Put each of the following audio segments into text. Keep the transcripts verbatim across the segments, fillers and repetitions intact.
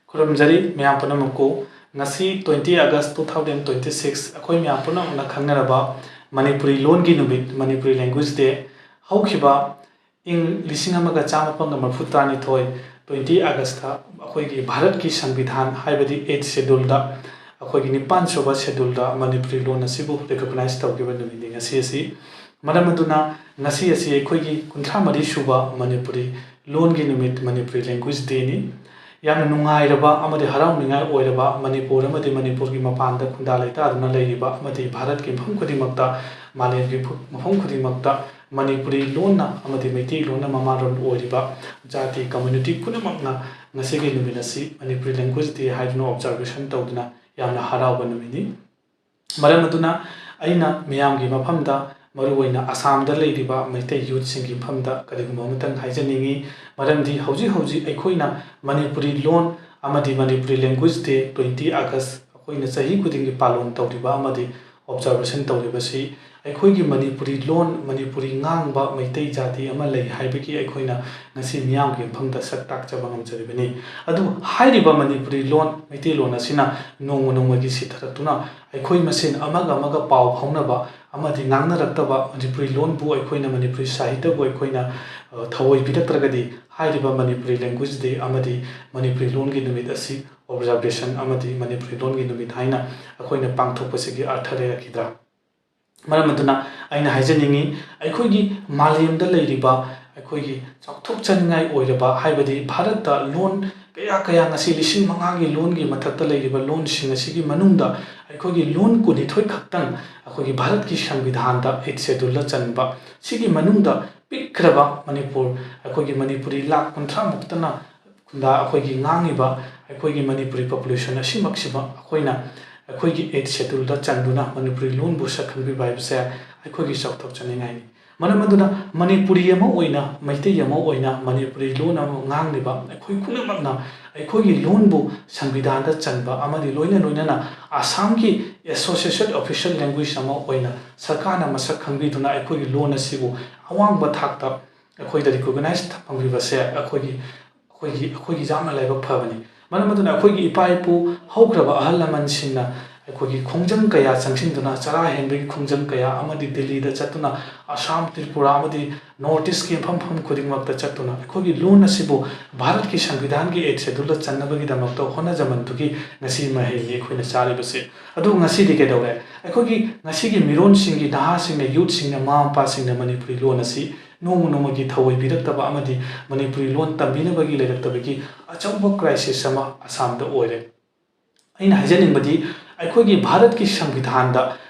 ꯈꯨꯔꯨꯝꯖꯔꯤ ꯃꯌꯥꯝ ꯄꯨꯝꯅꯃꯛꯄꯨ꯫ ꯉꯁꯤ twenty August two thousand twenty six, ꯑꯩꯈꯣꯏ ꯃꯌꯥꯝ ꯄꯨꯝꯅꯃꯛꯅ ꯈꯪꯅꯔꯕ ꯃꯅꯤꯄꯨꯔꯤ ꯂꯣꯟꯒꯤ ꯅꯨꯃꯤꯠ, Manipuri Language Day, ꯍꯧꯈꯤꯕ ꯏꯪ ꯂꯤꯁꯤꯡ ꯑꯃꯒ ꯆꯥꯃꯥꯄꯟꯒ ꯃꯔꯤꯐꯨ ꯇꯔꯥꯅꯤꯊꯣꯏ, twenty August, ꯑꯩꯈꯣꯏꯒꯤ ꯚꯥꯔꯠꯀꯤ ꯁꯪꯕꯤꯙꯥꯟ, ꯍꯥꯏꯕꯗꯤ eighth schedule ꯗ, ꯑꯩꯈꯣꯏꯒꯤ ꯅꯤꯄꯥꯟ ꯁꯨꯕ schedule ꯗ ꯃꯅꯤꯄꯨꯔꯤ ꯂꯣꯟ ꯑꯁꯤꯕꯨ recognize ꯇꯧꯈꯤꯕ ꯅꯨꯃꯤꯠꯅꯤ ꯉꯁꯤ ꯑꯁꯤ꯫ ꯃꯔꯝ ꯑꯗꯨꯅ ꯉꯁꯤ ꯑꯁꯤ ꯑꯩꯈꯣꯏꯒꯤ ꯀꯨꯟꯊ꯭ꯔꯥ ꯃꯔꯤ ꯁꯨꯕ ꯃꯅꯤꯄꯨꯔꯤ ꯂꯣꯟꯒꯤ ꯅꯨꯃꯤꯠ, Manipuri Language Day ꯅꯤ꯫ ꯌꯥꯝꯅ ꯅꯨꯡꯉꯥꯏꯔꯕ ꯑꯃꯗꯤ ꯍꯔꯥꯎꯅꯤꯡꯉꯥꯏ ꯑꯣꯏꯔꯕ, ꯃꯅꯤꯄꯨꯔ ꯑꯃꯗꯤ ꯃꯅꯤꯄꯨꯔꯒꯤ ꯃꯄꯥꯟꯗ ꯈꯨꯟꯗꯥ ꯂꯩꯇꯥꯗꯨꯅ ꯂꯩꯔꯤꯕ ꯑꯃꯗꯤ ꯚꯥꯔꯠꯀꯤ ꯃꯐꯝ ꯈꯨꯗꯤꯡꯃꯛꯇ, ꯃꯥꯂꯦꯝꯒꯤ ꯐꯨ-, ꯃꯐꯝ ꯈꯨꯗꯤꯡꯃꯛꯇ ꯃꯅꯤꯄꯨꯔꯤ ꯂꯣꯟꯅ ꯑꯃꯗꯤ ꯃꯩꯇꯩꯂꯣꯟꯅ ꯃꯃꯥꯂꯣꯟ ꯑꯣꯏꯔꯤꯕ ꯖꯥꯇꯤ, community ꯄꯨꯝꯅꯃꯛꯅ ꯉꯁꯤꯒꯤ ꯅꯨꯃꯤꯠ ꯑꯁꯤ Manipuri Language Day ꯍꯥꯏꯗꯨꯅ observation ꯇꯧꯗꯨꯅ ꯌꯥꯝꯅ ꯍꯔꯥꯎꯕ ꯅꯨꯃꯤꯠꯅꯤ꯫ ꯃꯔꯝ ꯑꯗꯨꯅ ꯑꯩꯅ ꯃꯤꯌꯥꯝꯒꯤ ꯃꯐꯝꯗ, ꯃꯔꯨꯑꯣꯏꯅ ꯑꯁꯥꯝꯗ ꯂꯩꯔꯤꯕ ꯃꯩꯇꯩ youth ꯁꯤꯡꯒꯤ ꯃꯐꯝꯗ ꯀꯔꯤꯒꯨꯝꯕ ꯑꯃꯇꯪ ꯍꯥꯏꯖꯅꯤꯡꯏ꯫ ꯃꯔꯝꯗꯤ ꯍꯧꯖꯤꯛ ꯍꯧꯖꯤꯛ ꯑꯩꯈꯣꯏꯅ ꯃꯅꯤꯄꯨꯔꯤ ꯂꯣꯟ ꯑꯃꯗꯤ Manipuri Language Day twenty August ꯑꯩꯈꯣꯏꯅ ꯆꯍꯤ ꯈꯨꯗꯤꯡꯒꯤ ꯄꯥꯂꯣꯟ ꯇꯧꯔꯤꯕ ꯑꯃꯗꯤ observation ꯇꯧꯔꯤꯕꯁꯤ ꯑꯩꯈꯣꯏꯒꯤ ꯃꯅꯤꯄꯨꯔꯤ ꯂꯣꯟ, ꯃꯅꯤꯄꯨꯔꯤ ꯉꯥꯡꯕ ꯃꯩꯇꯩ ꯖꯥꯇꯤ ꯑꯃ ꯂꯩ ꯍꯥꯏꯕꯒꯤ ꯑꯩꯈꯣꯏꯅ ꯉꯁꯤ ꯃꯤꯌꯥꯝꯒꯤ ꯃꯐꯝꯗ ꯁꯛ ꯇꯥꯛꯆꯕ ꯉꯝꯖꯔꯤꯕꯅꯤ꯫ ꯑꯗꯨꯕꯨ ꯍꯥꯏꯔꯤꯕ ꯃꯅꯤꯄꯨꯔꯤ ꯂꯣꯟ, ꯃꯩꯇꯩꯂꯣꯟ ꯑꯁꯤꯅ ꯅꯣꯡꯃ ꯅꯣꯡꯃꯒꯤ ꯁꯤꯊꯔꯛꯇꯨꯅ ꯑꯩꯈꯣꯏ ꯃꯁꯦꯟ ꯑꯃꯒ ꯑꯃꯒ ꯄꯥꯎ ꯐꯥꯎꯅꯕ ꯑꯃꯗꯤ ꯉꯥꯡꯅꯔꯛꯇꯕ, ꯃꯅꯤꯄꯨꯔꯤ ꯂꯣꯟꯕꯨ ꯑꯩꯈꯣꯏꯅ, ꯃꯅꯤꯄꯨꯔꯤ ꯁꯥꯍꯤꯇ꯭ꯌꯕꯨ ꯑꯩꯈꯣꯏꯅ, ꯑ, ꯊꯑꯣꯏ ꯄꯤꯔꯛꯇ꯭ꯔꯒꯗꯤ ꯍꯥꯏꯔꯤꯕ Manipuri Language Day ꯑꯃꯗꯤ ꯃꯅꯤꯄꯨꯔꯤ ꯂꯣꯟꯒꯤ ꯅꯨꯃꯤꯠ ꯑꯁꯤ observation ꯑꯃꯗꯤ ꯃꯅꯤꯄꯨꯔꯤ ꯂꯣꯟꯒꯤ ꯅꯨꯃꯤꯠ ꯍꯥꯏꯅ ꯑꯩꯈꯣꯏꯅ ꯄꯥꯡꯊꯣꯛꯄꯁꯤꯒꯤ ꯑꯔꯊ ꯂꯩꯔꯛꯈꯤꯗ꯭ꯔꯥ? ꯃꯔꯝ ꯑꯗꯨꯅ ꯑꯩꯅ ꯍꯥꯏꯖꯅꯤꯡꯏ, ꯑꯩꯈꯣꯏꯒꯤ ꯃꯥꯂꯦꯝꯗ ꯂꯩꯔꯤꯕ ꯑꯩꯈꯣꯏꯒꯤ ꯆꯥꯎꯊꯣꯛꯆꯅꯤꯡꯉꯥꯏ ꯑꯣꯏꯔꯕ, ꯍꯥꯏꯕꯗꯤ ꯚꯥꯔꯠꯇ ꯂꯣꯟ ꯀꯌꯥ ꯀꯌꯥ, ꯉꯁꯤ ꯂꯤꯁꯤꯡ ꯃꯉꯥꯒꯤ ꯂꯣꯟꯒꯤ ꯃꯊꯛꯇ ꯂꯩꯔꯤꯕ ꯂꯣꯟꯁꯤꯡ ꯑꯁꯤꯒꯤ ꯃꯅꯨꯡꯗ ꯑꯩꯈꯣꯏꯒꯤ ꯂꯣꯟ ꯀꯨꯟꯅꯤꯊꯣꯏ ꯈꯛꯇꯪ ꯑꯩꯈꯣꯏꯒꯤ ꯚꯥꯔꯠꯀꯤ ꯁꯪꯕꯤꯙꯥꯟꯗ, eighth schedule ꯗ ꯆꯟꯕ, ꯁꯤꯒꯤ ꯃꯅꯨꯡꯗ ꯄꯤꯛꯈ꯭ꯔꯕ ꯃꯅꯤꯄꯨꯔ, ꯑꯩꯈꯣꯏꯒꯤ ꯃꯅꯤꯄꯨꯔꯤ ꯂꯥꯈ ꯀꯨꯟꯊ꯭ꯔꯥ ꯃꯨꯛꯇꯅ ꯈꯨꯟꯗꯥ ꯑꯩꯈꯣꯏꯒꯤ ꯉꯥꯡꯉꯤꯕ, ꯑꯩꯈꯣꯏꯒꯤ ꯃꯅꯤꯄꯨꯔꯤ population ꯑꯁꯤꯃꯛꯁꯤꯃꯛ ꯑꯩꯈꯣꯏꯅ ꯑꯩꯈꯣꯏꯒꯤ eighth schedule ꯗ ꯆꯟꯗꯨꯅ ꯃꯅꯤꯄꯨꯔꯤ ꯂꯣꯟꯕꯨ ꯁꯛ ꯈꯪꯕꯤꯕ ꯍꯥꯏꯕꯁꯦ ꯑꯩꯈꯣꯏꯒꯤ ꯆꯥꯎꯊꯣꯛꯆꯅꯤꯡꯉꯥꯏꯅꯤ꯫ ꯃꯔꯝ ꯑꯗꯨꯅ ꯃꯅꯤꯄꯨꯔꯤ ꯑꯃ ꯑꯣꯏꯅ, ꯃꯩꯇꯩ ꯑꯃ ꯑꯣꯏꯅ ꯃꯅꯤꯄꯨꯔꯤ ꯂꯣꯟ ꯑꯃ ꯉꯥꯡꯂꯤꯕ ꯑꯩꯈꯣꯏ ꯄꯨꯝꯅꯃꯛꯅ ꯑꯩꯈꯣꯏꯒꯤ ꯂꯣꯟꯕꯨ ꯁꯪꯕꯤꯙꯥꯟꯗ ꯆꯟꯕ ꯑꯃꯗꯤ ꯂꯣꯏꯅ ꯂꯣꯏꯅꯅ ꯑꯁꯥꯝꯒꯤ associated official language ꯑꯃ ꯑꯣꯏꯅ ꯁꯔꯀꯥꯔꯅ ꯃꯁꯛ ꯈꯪꯕꯤꯗꯨꯅ ꯑꯩꯈꯣꯏꯒꯤ ꯂꯣꯟ ꯑꯁꯤꯕꯨ ꯑꯋꯥꯡꯕ ꯊꯥꯛꯇ ꯑꯩꯈꯣꯏꯗ recognize ꯐꯪꯕꯤꯕꯁꯦ ꯑꯩꯈꯣꯏꯒꯤ, ꯑꯩꯈꯣꯏꯒꯤ, ꯑꯩꯈꯣꯏꯒꯤ ꯌꯥꯝꯅ ꯂꯥꯏꯕꯛ ꯐꯕꯅꯤ꯫ ꯃꯔꯝ ꯑꯗꯨꯅ ꯑꯩꯈꯣꯏꯒꯤ ꯏꯄꯥ ꯏꯄꯨ ꯍꯧꯈ꯭ꯔꯕ ꯑꯍꯜ ꯂꯃꯟꯁꯤꯡꯅ ꯑꯩꯈꯣꯏꯒꯤ ꯈꯣꯡꯖꯪ ꯀꯌꯥ ꯆꯪꯁꯤꯟꯗꯨꯅ, ꯆꯔꯥ ꯍꯦꯟꯕꯒꯤ ꯈꯣꯡꯖꯪ ꯀꯌꯥ ꯑꯃꯗꯤ ꯗꯤꯜꯂꯤꯗ ꯆꯠꯇꯨꯅ, ꯑꯁꯥꯝ, ꯇ꯭ꯔꯤꯄꯨꯔꯥ ꯑꯃꯗꯤ ꯅꯣꯔꯠ ꯏꯁꯀꯤ ꯃꯐꯝ ꯃꯐꯝ ꯈꯨꯗꯤꯡꯃꯛꯇ ꯆꯠꯇꯨꯅ ꯑꯩꯈꯣꯏꯒꯤ ꯂꯣꯟ ꯑꯁꯤꯕꯨ ꯚꯥꯔꯠꯀꯤ ꯁꯪꯕꯤꯙꯥꯟꯒꯤ ꯑꯩꯠ ꯁꯦꯗꯨꯜꯗ ꯆꯟꯅꯕꯒꯤꯗꯃꯛꯇ ꯍꯣꯠꯅꯖꯃꯟꯗꯨꯒꯤ ꯉꯁꯤ ꯃꯍꯩꯅꯤ ꯑꯩꯈꯣꯏꯅ ꯆꯥꯔꯤꯕꯁꯦ꯫ ꯑꯗꯨ ꯉꯁꯤꯗꯤ ꯀꯩꯗꯧꯔꯦ? ꯑꯩꯈꯣꯏꯒꯤ ꯉꯁꯤꯒꯤ ꯃꯤꯔꯣꯟꯁꯤꯡꯒꯤ, ꯅꯍꯥꯁꯤꯡꯅ, ꯌꯨꯠꯁꯤꯡꯅ, ꯃꯃꯥ ꯃꯄꯥꯁꯤꯡꯅ ꯃꯅꯤꯄꯨꯔꯤ ꯂꯣꯟ ꯑꯁꯤ ꯅꯣꯡꯃ ꯅꯣꯡꯃꯒꯤ ꯊꯧꯑꯣꯏꯕꯤꯔꯛꯇꯕ ꯑꯃꯗꯤ ꯃꯅꯤꯄꯨꯔꯤ ꯂꯣꯟ ꯇꯝꯕꯤꯅꯕꯒꯤ ꯂꯩꯔꯛꯇꯕꯒꯤ ꯑꯆꯧꯕ ꯀ꯭ꯔꯥꯏꯁꯤꯁ ꯑꯃ ꯑꯁꯥꯝꯗ ꯑꯣꯏꯔꯦ꯫ ꯑꯩꯅ ꯍꯥꯏꯖꯅꯤꯡꯕꯗꯤ, ꯑꯩꯈꯣꯏꯒꯤ ꯚꯥꯔꯠꯀꯤ ꯁꯪꯕꯤꯙꯥꯟꯗ,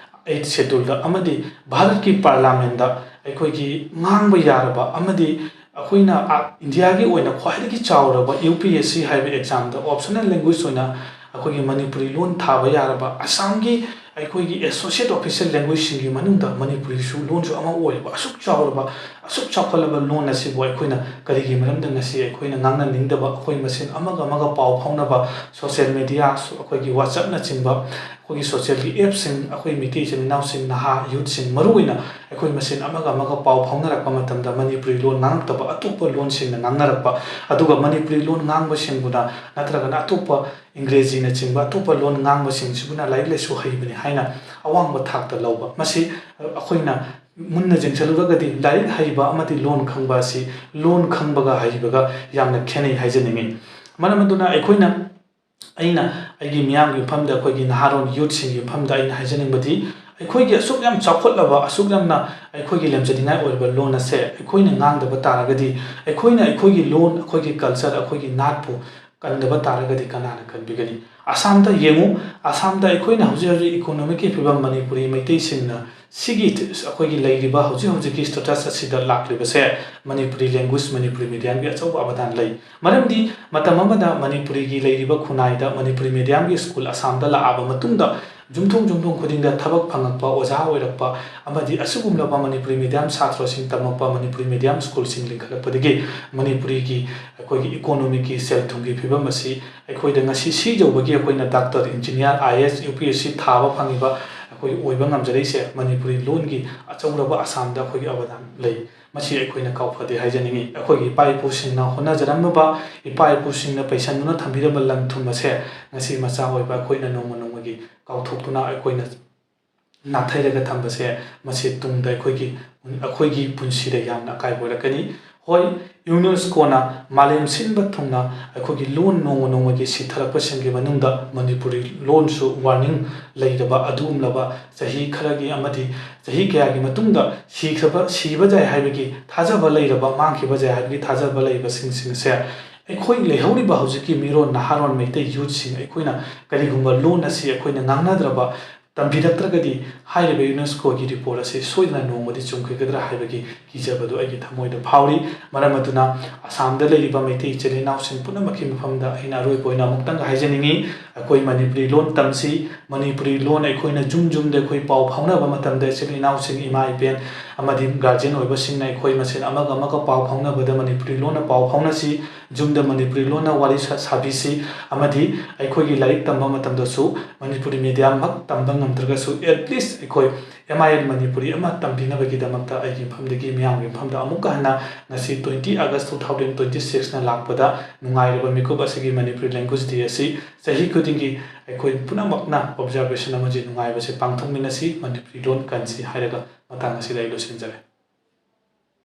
ꯑꯩꯠ ꯁꯦꯗꯨꯜꯗ ꯑꯃꯗꯤ ꯚꯥꯔꯠꯀꯤ ꯄꯥꯔꯂꯥꯃꯦꯟꯗ ꯑꯩꯈꯣꯏꯒꯤ ꯉꯥꯡꯕ ꯌꯥꯔꯕ ꯑꯃꯗꯤ ꯑꯩꯈꯣꯏꯅ, ꯑ, ꯏꯟꯗꯤꯌꯥꯒꯤ ꯑꯣꯏꯅ ꯈ꯭ꯋꯥꯏꯗꯒꯤ ꯆꯥꯎꯔꯕ ꯌꯨ ꯄꯤ ꯑꯦꯁ ꯁꯤ ꯍꯥꯏꯕ ꯑꯦꯛꯖꯥꯝꯗ ꯑꯣꯞꯁꯅꯦꯜ ꯂꯦꯡꯒ꯭ꯋꯦꯖ ꯑꯣꯏꯅ ꯑꯩꯈꯣꯏꯒꯤ ꯃꯅꯤꯄꯨꯔꯤ ꯂꯣꯟ ꯊꯥꯕ ꯌꯥꯔꯕ, ꯑꯁꯥꯝꯒꯤ ꯑꯩꯈꯣꯏꯒꯤ ꯑꯦꯁꯣꯁꯤꯌꯦꯠ ꯑꯣꯐꯤꯁꯤꯌꯦꯜ ꯂꯦꯡꯒ꯭ꯋꯦꯖꯁꯤꯡꯒꯤ ꯃꯅꯨꯡꯗ ꯃꯅꯤꯄꯨꯔꯤꯁꯨ ꯂꯣꯟꯁꯨ ꯑꯃ ꯑꯣꯏꯔꯤꯕ ꯑꯁꯨꯛ ꯆꯥꯎꯔꯕ, ꯑꯁꯨꯛ ꯆꯥꯎꯈꯠꯂꯕ ꯂꯣꯟ ꯑꯁꯤꯕꯨ ꯑꯩꯈꯣꯏꯅ ꯀꯔꯤꯒꯤ ꯃꯔꯝꯗ ꯉꯁꯤ ꯑꯩꯈꯣꯏꯅ ꯉꯥꯡꯅꯅꯤꯡꯗꯕ, ꯑꯩꯈꯣꯏ ꯃꯁꯦꯟ ꯑꯃꯒ ꯑꯃꯒ ꯄꯥꯎ ꯐꯥꯎꯅꯕ, ꯁꯣꯁꯤꯌꯦꯜ ꯃꯦꯗꯤꯌꯥ, ꯑꯩꯈꯣꯏꯒꯤ ꯋꯥꯆꯞꯅꯆꯤꯡꯕ, ꯑꯩꯈꯣꯏꯒꯤ ꯁꯣꯁꯤꯌꯦꯜꯒꯤ ꯑꯦꯞꯁꯤꯡ, ꯑꯩꯈꯣꯏ ꯃꯤꯇꯩ ꯏꯆꯤꯟ ꯏꯅꯥꯎꯁꯤꯡ, ꯅꯍꯥ ꯌꯨꯠꯁꯤꯡ, ꯃꯔꯨꯑꯣꯏꯅ ꯑꯩꯈꯣꯏ ꯃꯁꯦꯟ ꯑꯃꯒ ꯑꯃꯒ ꯄꯥꯎ ꯐꯥꯎꯅꯔꯛꯄ ꯃꯇꯝꯗ ꯃꯅꯤꯄꯨꯔꯤ ꯂꯣꯟ ꯉꯥꯡꯉꯛꯇꯕ ꯑꯇꯣꯞꯄ ꯂꯣꯟꯁꯤꯡꯅ ꯉꯥꯡꯅꯔꯛꯄ, ꯑꯗꯨꯒ ꯃꯅꯤꯄꯨꯔꯤ ꯂꯣꯟ ꯉꯥꯡꯕꯁꯤꯡꯕꯨꯅ ꯅꯠꯇ꯭ꯔꯒꯅ ꯑꯇꯣꯞꯄ ꯏꯪꯒ꯭ꯔꯦꯖꯤꯅꯆꯤꯡꯕ ꯑꯇꯣꯞꯄ ꯂꯣꯟ ꯉꯥꯡꯕꯁꯤꯡꯁꯤꯕꯨꯅ ꯂꯥꯏꯔꯤꯛ ꯂꯥꯏꯁꯨ ꯍꯩꯕꯅꯤ ꯍꯥꯏꯅ ꯑꯋꯥꯡꯕ ꯊꯥꯛꯇ ꯂꯧꯕ, ꯃꯁꯤ ꯑꯩꯈꯣꯏꯅ ꯃꯨꯟꯅ ꯌꯦꯡꯁꯤꯜꯂꯨꯔꯒꯗꯤ ꯂꯥꯏꯔꯤꯛ ꯍꯩꯕ ꯑꯃꯗꯤ ꯂꯣꯟ ꯈꯪꯕ ꯑꯁꯤ ꯂꯣꯟ ꯈꯪꯕꯒ ꯍꯩꯕꯒ ꯌꯥꯝꯅ ꯈꯦꯠꯅꯩ ꯍꯥꯏꯖꯅꯤꯡꯏ꯫ ꯃꯔꯝ ꯑꯗꯨꯅ ꯑꯩꯈꯣꯏꯅ, ꯑꯩꯅ ꯑꯩꯒꯤ ꯃꯤꯌꯥꯝꯒꯤ ꯃꯐꯝꯗ, ꯑꯩꯈꯣꯏꯒꯤ ꯅꯍꯥꯔꯣꯟ ꯌꯨꯠꯁꯤꯡꯒꯤ ꯃꯐꯝꯗ ꯑꯩꯅ ꯍꯥꯏꯖꯅꯤꯡꯕꯗꯤ, ꯑꯩꯈꯣꯏꯒꯤ ꯑꯁꯨꯛ ꯌꯥꯝ ꯆꯥꯎꯈꯠꯂꯕ, ꯑꯁꯨꯛ ꯌꯥꯝꯅ ꯑꯩꯈꯣꯏꯒꯤ ꯂꯦꯝꯖꯅꯤꯡꯉꯥꯏ ꯑꯣꯏꯔꯕ ꯂꯣꯟ ꯑꯁꯦ ꯑꯩꯈꯣꯏꯅ ꯉꯥꯡꯗꯕ ꯇꯥꯔꯒꯗꯤ, ꯑꯩꯈꯣꯏꯅ ꯑꯩꯈꯣꯏꯒꯤ ꯂꯣꯟ, ꯑꯩꯈꯣꯏꯒꯤ ꯀꯜꯆꯔ, ꯑꯩꯈꯣꯏꯒꯤ ꯅꯥꯠꯄꯨ ꯀꯟꯗꯕ ꯇꯥꯔꯒꯗꯤ ꯀꯅꯥꯅ ꯀꯟꯕꯤꯒꯅꯤ? ꯑꯁꯥꯝꯗ ꯌꯦꯡꯉꯨ, ꯑꯁꯥꯝꯗ ꯑꯩꯈꯣꯏꯅ ꯍꯧꯖꯤꯛ ꯍꯧꯖꯤꯛ ꯏꯀꯣꯅꯣꯃꯤꯛꯀꯤ ꯐꯤꯕꯝ, ꯃꯅꯤꯄꯨꯔꯤ ꯃꯩꯇꯩꯁꯤꯡꯅ ꯁꯤꯒꯤ ꯑꯩꯈꯣꯏꯒꯤ ꯂꯩꯔꯤꯕ ꯍꯧꯖꯤꯛ ꯍꯧꯖꯤꯛꯀꯤ ꯁ꯭ꯇꯦꯇꯁ ꯑꯁꯤꯗ ꯂꯥꯛꯂꯤꯕꯁꯦ ꯃꯅꯤꯄꯨꯔꯤ ꯂꯦꯡꯒ꯭ꯋꯦꯖ, ꯃꯅꯤꯄꯨꯔꯤ ꯃꯤꯗꯤꯌꯝꯒꯤ ꯑꯆꯧꯕ ꯑꯕꯗꯥꯟ ꯂꯩ꯫ ꯃꯔꯝꯗꯤ ꯃꯇꯝ ꯑꯃꯗ ꯃꯅꯤꯄꯨꯔꯤꯒꯤ ꯂꯩꯔꯤꯕ ꯈꯨꯟꯅꯥꯏꯗ ꯃꯅꯤꯄꯨꯔꯤ ꯃꯤꯗꯤꯌꯝꯒꯤ ꯁ꯭ꯀꯨꯜ ꯑꯁꯥꯝꯗ ꯂꯥꯛꯑꯕ ꯃꯇꯨꯡꯗ ꯌꯨꯝꯊꯣꯡ ꯌꯨꯝꯊꯣꯡ ꯈꯨꯗꯤꯡꯗ ꯊꯕꯛ ꯐꯪꯉꯛꯄ, ꯑꯣꯖꯥ ꯑꯣꯏꯔꯛꯄ ꯑꯃꯗꯤ ꯑꯁꯤꯒꯨꯝꯂꯕ ꯃꯅꯤꯄꯨꯔꯤ ꯃꯤꯗꯤꯌꯝ ꯁꯥꯇ꯭ꯔꯁꯤꯡ ꯇꯝꯃꯛꯄ, ꯃꯅꯤꯄꯨꯔꯤ ꯃꯤꯗꯤꯌꯝ ꯁ꯭ꯀꯨꯜꯁꯤꯡ ꯂꯤꯡꯈꯠꯂꯛꯄꯗꯒꯤ ꯃꯅꯤꯄꯨꯔꯤꯒꯤ ꯑꯩꯈꯣꯏꯒꯤ ꯏꯀꯣꯅꯣꯃꯤꯛꯀꯤ ꯁꯦꯜ ꯊꯨꯝꯒꯤ ꯐꯤꯕꯝ ꯑꯁꯤ ꯑꯩꯈꯣꯏꯗ ꯉꯁꯤ ꯁꯤ ꯌꯧꯕꯒꯤ ꯑꯩꯈꯣꯏꯅ doctor, engineer, I A S, U P S C ꯊꯥꯕ ꯐꯪꯉꯤꯕ ꯑꯩꯈꯣꯏ ꯑꯣꯏꯕ ꯉꯝꯖꯔꯛꯏꯁꯦ ꯃꯅꯤꯄꯨꯔꯤ ꯂꯣꯟꯒꯤ ꯑꯆꯧꯔꯕ ꯑꯁꯥꯝꯗ ꯑꯩꯈꯣꯏꯒꯤ ꯑꯕꯗꯥꯟ ꯂꯩ꯫ ꯃꯁꯤ ꯑꯩꯈꯣꯏꯅ ꯀꯥꯎꯐꯗꯦ ꯍꯥꯏꯖꯅꯤꯡꯏ꯫ ꯑꯩꯈꯣꯏꯒꯤ ꯏꯄꯥ ꯏꯄꯨꯁꯤꯡꯅ ꯍꯣꯠꯅꯖꯔꯝꯃꯕ, ꯏꯄꯥ ꯏꯄꯨꯁꯤꯡꯅ ꯄꯩꯁꯟꯗꯨꯅ ꯊꯝꯕꯤꯔꯝꯕ ꯂꯟ ꯊꯨꯝ ꯑꯁꯦ ꯉꯁꯤ ꯃꯆꯥ ꯑꯣꯏꯕ ꯑꯩꯈꯣꯏꯅ ꯅꯣꯡꯃ ꯅꯣꯡꯃꯒꯤ ꯀꯥꯎꯊꯣꯛꯇꯨꯅ ꯑꯩꯈꯣꯏꯅ ꯅꯥꯊꯩꯔꯒ ꯊꯝꯕꯁꯦ, ꯃꯁꯤ ꯇꯨꯡꯗ ꯑꯩꯈꯣꯏꯒꯤ, ꯑꯩꯈꯣꯏꯒꯤ ꯄꯨꯟꯁꯤꯗ ꯌꯥꯝꯅ ꯑꯀꯥꯏꯕ ꯑꯣꯏꯔꯛꯀꯅꯤ꯫ ꯍꯣꯏ, UNESCOꯅ ꯃꯥꯂꯦꯝ ꯁꯤꯟꯕ ꯊꯨꯡꯅ ꯑꯩꯈꯣꯏꯒꯤ ꯂꯣꯟ ꯅꯣꯡꯃ ꯅꯣꯡꯃꯒꯤ ꯁꯤꯊꯔꯛꯄꯁꯤꯡꯒꯤ ꯃꯅꯨꯡꯗ ꯃꯅꯤꯄꯨꯔꯤ ꯂꯣꯟꯁꯨ warning ꯂꯩꯔꯕ ꯑꯗꯨꯒꯨꯝꯂꯕ ꯆꯍꯤ ꯈꯔꯒꯤ ꯑꯃꯗꯤ ꯆꯍꯤ ꯀꯌꯥꯒꯤ ꯃꯇꯨꯡꯗ ꯁꯤꯈ꯭ꯔꯕ, ꯁꯤꯕ ꯌꯥꯏ ꯍꯥꯏꯕꯒꯤ ꯊꯥꯖꯕ ꯂꯩꯔꯕ, ꯃꯥꯡꯈꯤꯕ ꯌꯥꯏ ꯍꯥꯏꯕꯒꯤ ꯊꯥꯖꯕ ꯂꯩꯕꯁꯤꯡꯁꯤꯡꯁꯦ ꯑꯩꯈꯣꯏ ꯂꯩꯍꯧꯔꯤꯕ ꯍꯧꯖꯤꯛꯀꯤ ꯃꯤꯔꯣꯟ ꯅꯍꯥꯔꯣꯟ ꯃꯩꯇꯩ youthꯁꯤꯡ ꯑꯩꯈꯣꯏꯅ ꯀꯔꯤꯒꯨꯝꯕ ꯂꯣꯟ ꯑꯁꯤ ꯑꯩꯈꯣꯏꯅ ꯉꯥꯡꯅꯗ꯭ꯔꯕ, ꯇꯝꯕꯤꯔꯛꯇ꯭ꯔꯒꯗꯤ ꯍꯥꯏꯔꯤꯕ UNESCOꯒꯤ report ꯑꯁꯤ ꯁꯣꯏꯗꯅ ꯅꯣꯡꯃꯗꯤ ꯆꯨꯝꯈꯤꯒꯗ꯭ꯔꯥ ꯍꯥꯏꯕꯒꯤ ꯀꯤꯖꯕꯗꯨ ꯑꯩꯒꯤ ꯊꯃꯣꯏꯗ ꯐꯥꯎꯔꯤ꯫ ꯃꯔꯝ ꯑꯗꯨꯅ ꯑꯁꯥꯝꯗ ꯂꯩꯔꯤꯕ ꯃꯩꯇꯩ ꯏꯆꯤꯜ ꯏꯅꯥꯎꯁꯤꯡ ꯄꯨꯝꯅꯃꯛꯀꯤ ꯃꯐꯝꯗ ꯑꯩꯅ ꯑꯔꯣꯏꯕ ꯑꯣꯏꯅ ꯑꯃꯨꯛꯇꯪꯒ ꯍꯥꯏꯖꯅꯤꯡꯏ, ꯑꯩꯈꯣꯏ ꯃꯅꯤꯄꯨꯔꯤ ꯂꯣꯟ ꯇꯝꯁꯤ꯫ ꯃꯅꯤꯄꯨꯔꯤ ꯂꯣꯟ ꯑꯩꯈꯣꯏꯅ ꯌꯨꯝ ꯌꯨꯝꯗ ꯑꯩꯈꯣꯏ ꯄꯥꯎ ꯐꯥꯎꯅꯕ ꯃꯇꯝꯗ ꯏꯆꯤꯜ ꯏꯅꯥꯎꯁꯤꯡ, ꯏꯃꯥ ꯏꯕꯦꯟ ꯑꯃꯗꯤ guardian ꯑꯣꯏꯕꯁꯤꯡꯅ ꯑꯩꯈꯣꯏ ꯃꯁꯦꯟ ꯑꯃꯒ ꯑꯃꯒ ꯄꯥꯎ ꯐꯥꯎꯅꯕꯗ ꯃꯅꯤꯄꯨꯔꯤ ꯂꯣꯟꯅ ꯄꯥꯎ ꯐꯥꯎꯅꯁꯤ꯫ ꯌꯨꯝꯗ ꯃꯅꯤꯄꯨꯔꯤ ꯂꯣꯟꯅ ꯋꯥꯔꯤ ꯁꯥ-, ꯁꯥꯕꯤꯁꯤ꯫ ꯑꯃꯗꯤ ꯑꯩꯈꯣꯏꯒꯤ ꯂꯥꯏꯔꯤꯛ ꯇꯝꯕ ꯃꯇꯝꯗꯁꯨ ꯃꯅꯤꯄꯨꯔꯤ mediumꯃꯛ ꯇꯝꯕ ꯉꯝꯗ꯭ꯔꯒꯁꯨ, at least ꯑꯩꯈꯣꯏ MIL ꯃꯅꯤꯄꯨꯔꯤ ꯑꯃ ꯇꯝꯕꯤꯅꯕꯒꯤꯗꯃꯛꯇ ꯑꯩꯒꯤ ꯃꯐꯝꯗꯒꯤ ꯃꯤꯌꯥꯝꯒꯤ ꯃꯐꯝꯗ ꯑꯃꯨꯛꯀ ꯍꯟꯅ ꯉꯁꯤ twenty August two thousand twenty sixꯅ ꯂꯥꯛꯄꯗ ꯅꯨꯡꯉꯥꯏꯔꯕ ꯃꯤꯀꯨꯞ ꯑꯁꯤꯒꯤ Manipuri Language Day ꯑꯁꯤ ꯆꯍꯤ ꯈꯨꯗꯤꯡꯒꯤ ꯑꯩꯈꯣꯏ ꯄꯨꯝꯅꯃꯛꯅ observation ꯑꯃꯗꯤ ꯅꯨꯡꯉꯥꯏꯕꯁꯦ ꯄꯥꯡꯊꯣꯛꯃꯤꯟꯅꯁꯤ꯫ ꯃꯅꯤꯄꯨꯔꯤ ꯂꯣꯟ ꯀꯟꯁꯤ ꯍꯥꯏꯔꯒ ꯃꯇꯥꯡ ꯑꯁꯤꯗ ꯑꯩ ꯂꯣꯏꯁꯤꯟꯖꯔꯦ꯫